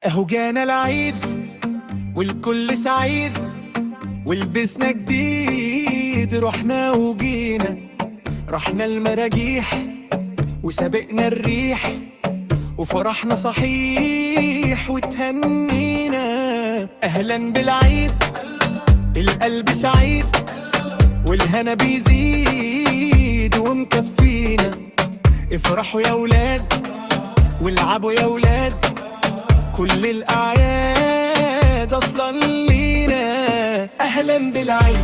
اهو جانا العيد والكل سعيد، ولبسنا جديد رحنا وجينا، رحنا المراجيح وسابقنا الريح، وفرحنا صحيح وتهنينا. اهلا بالعيد، القلب سعيد والهنا بيزيد ومكفينا. افرحوا يا ولاد والعبوا يا ولاد، كل الأعياد أصلا لينا. أهلا بالعيد.